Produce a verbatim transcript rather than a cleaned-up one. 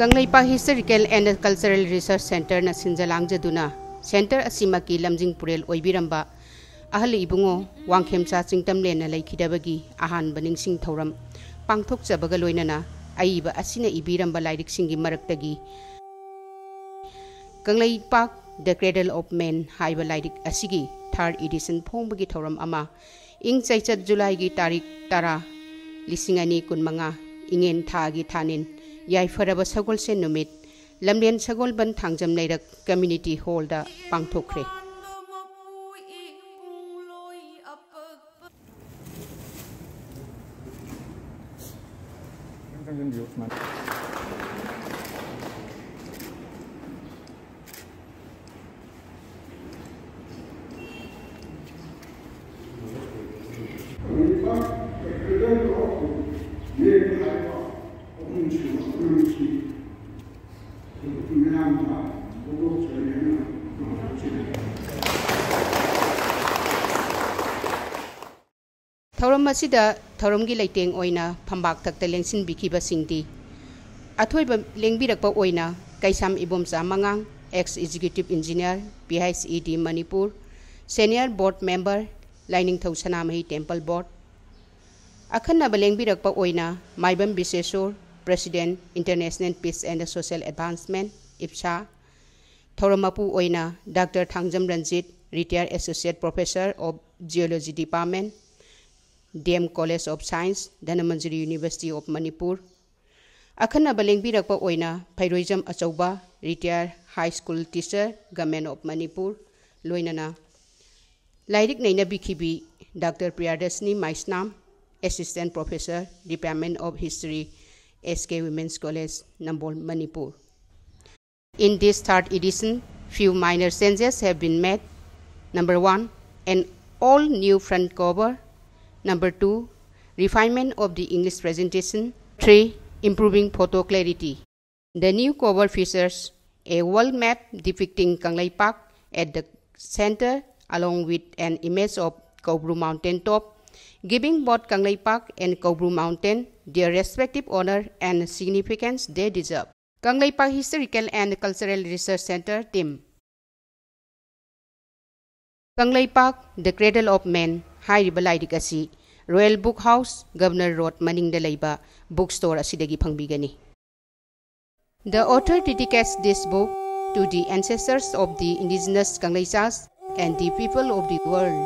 Kangleipak Historical and Cultural Research Centreꯅ ꯁꯤꯟꯖ ꯂꯥꯡꯖꯗꯨꯅ center ꯑꯁꯤꯃꯛꯀꯤ ꯂꯝꯖꯤꯡ ꯄꯨꯔꯦꯜ ꯑꯣꯏꯕꯤꯔꯝꯕ ꯑꯍꯜ ꯏꯕꯨꯡꯉꯣ ꯋꯥꯡꯈꯦꯝꯆꯥ ꯆꯤꯡꯇꯝꯂꯦꯟꯅ ꯂꯩꯈꯤꯗꯕꯒꯤ ꯑꯍꯥꯟꯕ ꯅꯤꯡꯁꯤꯡ ꯊꯧꯔꯝ ꯄꯥꯡꯊꯣꯛꯆꯕꯒ ꯂꯣꯏꯅꯅ ꯑꯏꯕ ꯑꯁꯤꯅ ꯏꯕꯤꯔꯝꯕ ꯂꯥꯏꯔꯤꯛꯁꯤꯡꯒꯤ ꯃꯔꯛꯇꯒꯤ Kangleipak The Cradle of Man ꯍꯥꯏꯕ ꯂꯥꯏꯔꯤꯛ ꯑꯁꯤꯒꯤ third edition ꯐꯣꯡꯕꯒꯤ ꯊꯧꯔꯝ ꯑꯃ ꯏꯪ ꯆꯩꯆꯠ ꯖꯨꯂꯥꯏꯒꯤ ꯇꯥꯔꯤꯛ ꯇꯔꯥ, ꯂꯤꯁꯤꯡ ꯑꯅꯤ ꯀꯨꯟꯃꯉꯥ, ꯏꯉꯦꯟ ꯊꯥꯒꯤ ꯊꯥꯅꯤꯟ, ꯌꯥꯏꯐꯔꯕ ꯁꯒꯣꯜꯁꯦꯟ ꯅꯨꯃꯤꯠ, ꯂꯝꯂꯦꯟ ꯁꯒꯣꯜꯕꯟ ꯊꯥꯡꯖꯝ ꯂꯩꯔꯛ community hallꯗ ꯄꯥꯡꯊꯣꯛꯈ꯭ꯔꯦ꯫ ꯊꯧꯔꯝ ꯑꯁꯤꯗ ꯊꯧꯔꯝꯒꯤ ꯂꯩꯇꯦꯡ ꯑꯣꯏꯅ ꯐꯝꯕꯥꯛ ꯊꯛꯇ ꯂꯦꯡꯁꯤꯟꯕꯤꯈꯤꯕꯁꯤꯡꯗꯤ, ꯑꯊꯣꯏꯕ ꯂꯦꯡꯕꯤꯔꯛꯄ ꯑꯣꯏꯅ ꯀꯩꯁꯥꯝ Ibomcha ꯃꯉꯥꯡ, ex executive engineer, P H E D Manipur, senior board member, ꯂꯥꯏꯅꯤꯡꯊꯧ ꯁꯅꯥꯃꯍꯤ temple board꯫ ꯑꯈꯟꯅꯕ ꯂꯦꯡꯕꯤꯔꯛꯄ ꯑꯣꯏꯅ ꯃꯥꯏꯕꯝ ꯕꯤꯁꯦꯁꯣꯔ, president, International Peace and Social Advancement, ꯏꯞꯁꯥ꯫ ꯊꯧꯔꯝ ꯃꯄꯨ ꯑꯣꯏꯅ Doctor Thangjam Ranjit, retired associate professor of geology department, D M College of Science, Dhanamanjuri University of Manipur꯫ ꯑꯈꯟꯅꯕ ꯂꯦꯡꯕꯤꯔꯛꯄ ꯑꯣꯏꯅ ꯐꯩꯔꯣꯏꯖꯝ ꯑꯆꯧꯕ, retired high school teacher, Government of Manipur, ꯂꯣꯏꯅꯅ ꯂꯥꯏꯔꯤꯛ ꯅꯩꯅꯕꯤꯈꯤꯕꯤ Doctor Priyadarshini ꯃꯥꯏꯁꯅꯥꯝ, assistant professor, Department of History, S K Women's College, Nambol, Manipur. In this third edition, few minor changes have been made. Number one, an all new front cover. Number two, refinement of the English presentation. Three, improving photo clarity. The new cover features a world map depicting Kangleipak at the center, along with an image of Koubru mountain top, giving both Kangleipak and Koubru mountain their respective honor and significance they deserve. Kangleipak Historical and Cultural Research Centre, team꯫ Kangleipak, The Cradle of Man ꯍꯥꯏꯔꯤꯕ ꯂꯥꯏꯔꯤꯛ ꯑꯁꯤ Royal Book House, Governor Road ꯃꯅꯤꯡꯗ ꯂꯩꯕ book store ꯑꯁꯤꯗꯒꯤ ꯐꯪꯕꯤꯒꯅꯤ꯫ The author dedicates this book to the ancestors of the indigenous Kanglechas and the people of the world.